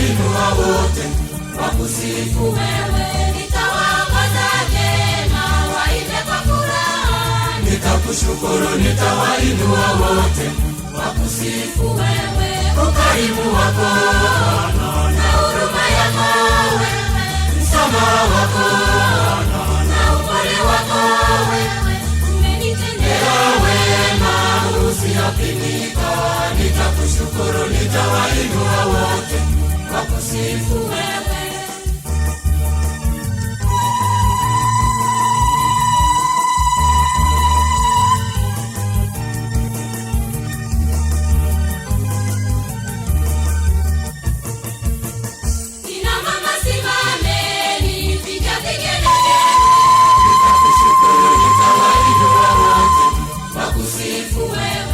Nitawainua wote wakusifu wewe, nitawaongoza vyema waimbe kwa furaha. Nitakushukuru, nitawainua wote wakusifu wewe, ukarimu wako na huruma yako wewe, msamaha wako na upole wako wewe, umenitendea wema usiopimika. Nitakushukuru, nitawainua wote wakusifu wewe. Kina mama simameni, piga vigelegele. Nitakushukuru, nitawainua wote wakusifu wewe.